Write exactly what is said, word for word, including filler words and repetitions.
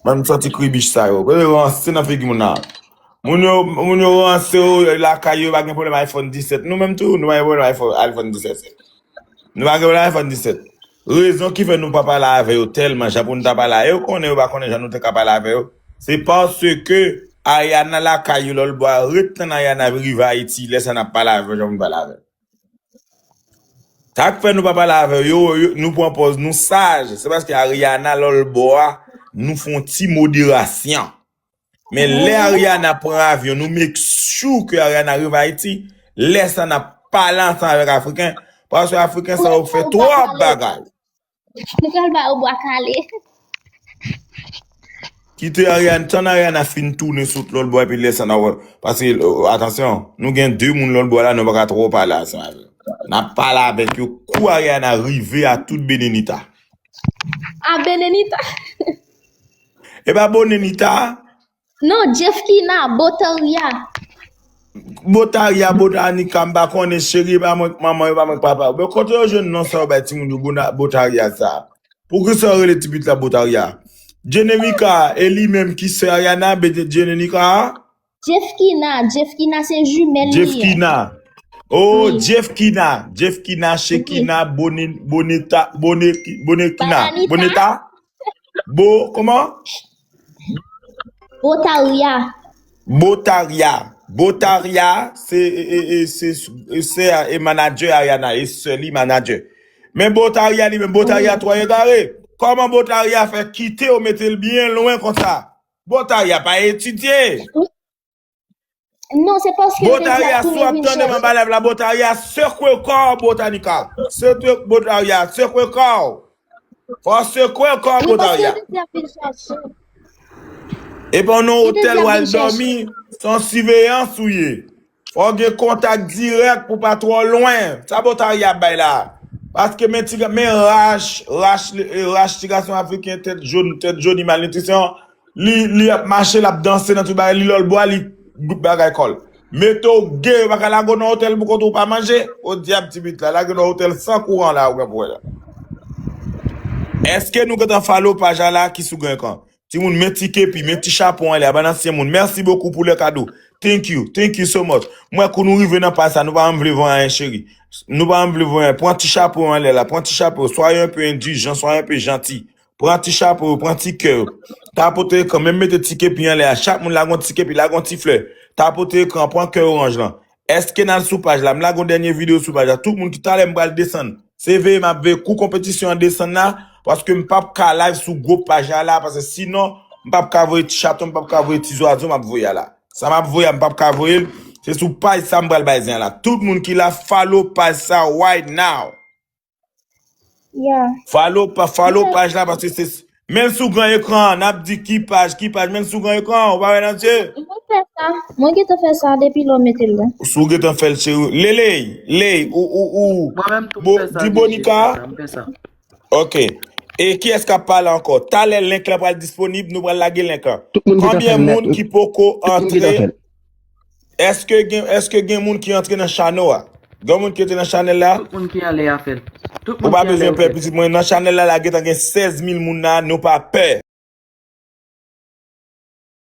Bann santi kribich sa yo. Kote yo ranse nan figi moun nan. Moun yo, moun yo ranse yo lakay yo, pa gen pwoblèm iPhone disèt. Nou menm tou, nou pa gen pwoblèm iPhone, iPhone disèt. Nou pa gen pwoblèm iPhone disèt. Rezon ki fè nou pa pale avè yo tèlman jan pou nou ta pale avè yo, konnen yo pa konnen jan nou te ka pale avè yo. Se paske Ariana lakay yo lòt bò a, ret tann Ariana rive Ayiti, lè sa n ap pale avè yo jan pou nou pale avè yo. Sa k fè nou pa pale avè yo, yo, nou pran pòz nou saj. Se paske Ariana lòt bò a, nou fè yon ti moderasyon. Men lè Ariana pran avyon, nou make sure ke Ariana rive Ayiti, lè sa n ap pale ansanm avèk Afriken, paske Afriken sa yo fè twòp bagay. Nou pral ba yo bwa kale. Kite Ariana, tann Ariana fin tounen sot lòt bò epi lè sa n ap wè. Paske, euh, atansyon, nou gen de moun lòt bò la, nou pa ka twò pale ansanm avè yo. N ap pale avèk yo kou Ariana rive a tout Benenita. A Benenita? E pa Bonenita? Non, Jeffkina, Botaria. Botaria, Botanika, m pa konnen, cheri, e pa mwen k manman, e pa mwen k papa. Bon, kote yo jwenn non sa yo bay timoun yo, Bona-, Botaria sa? Poukisa yo rele ti pitit la Botaria? Jenemika, e li menm ki sè Ariana, Jenemika a? Jeffkina, Jeffkina se jimèl li ye. Jeffkina. Oh, Jeffkina, Jeffkina, Shekina, Boni-, Bonita, Boni-, Bonekina, Bonita? Bo, kòman? Botaria. Botaria. Botaria, se, e, e, e, se, se, se, e, manager Ariana, e sè li manager. Men Botaria li menm, Botaria twò egare. Kòman Botaria fè kite yo mete l byen lwen konsa? Botaria pa etidye. Non, se paske yo te di ap tounen vin chèche. Botaria, si w ap tande m anba live la, Botaria, sekwe kò w, Botanika. Sekwe, Botaria, sekwe kò w. Fò w sekwe kò w, Botaria. E pa nan otèl w al dòmi, se yon siveyans ou ye. Fò w gen kontak dirèk pou pa twò lwen. Sa Botaria ap bay la. Paske men ti, men rach, rach, rach ti gason afriken, tèt jòn, tèt jòn, malnitrisyon. Li, li ap mache, l ap danse nan tout bagay, li lòt bò a, li gout bagay kò l. Mete w gen, yo pa ka lage w nan otèl pou kont ou pa manje. O dyab ti pitit la, lage w nan otèl san kouran la, ou pran pou wè la. Èske nou gentan follow paj la la ki sou gen ekran? Timoun, men ti kepi, men ti chapo anlè a, ban ansyen moun. Merci beaucoup pour le cadeau. Thank you, thank you so much. Mwen kou nou rive nan paj sa, nou pa janm vle vanyan, cheri. Nou pa janm vle vanyan. Pran ti chapo anlè la, pran ti chapo. Soyez un peu indulgent, soyez un peu gentil. Pran ti chapo yo, pran ti kè yo. Tapote ekran, menm mete ti kepi anlè a. Chak moun lage yon ti kepi, lage yon ti flè. Tapote ekran, pran kè oranj lan. Èske n al sou paj la? M lage yon dènye videyo sou paj la. Tout moun ki talè m pral desann. Se veye m ap veye kou konpetisyon an desann la, paske m p ap ka live sou gwo paj la la, paske sinon, m p ap ka voye ti chaton, m p ap ka voye ti zwazo m ap voye a la. Sa m ap voye a, m p ap ka voye l. Se sou paj sa m pral bay zen an la. Tout moun ki la, follow paj sa right now. Yeah. Follow, pa, follow paj la, paske se, men l sou gran ekran, n ap di ki paj, ki paj, men l sou gran ekran, ou pa wè nan zye. Mwen fè sa, mwen gentan fè sa depi lè w mete l la. Si w gentan fè l, cheri. Leley, ley, ou, ou, ou, Mwen menm tou, m fè sa, di Bonika. M fè sa. Ok. E kiyès k ap pale ankò? Talè link lan pral disponib, nou pral lage link lan. Tout moun gentan fè l nèt wi. Konbyen moun ki poko antre? Tout moun gentan fè l. Èske gen, èske gen moun ki antre nan channel a? Gen moun ki antre nan channel la? Tout moun ki anlè a fè l. Tout moun ki anlè yo fè l. Ou pa bezwen pè, pitit mwen. Nan channel la, la gentan gen sèz mil moun la, nou pa pè.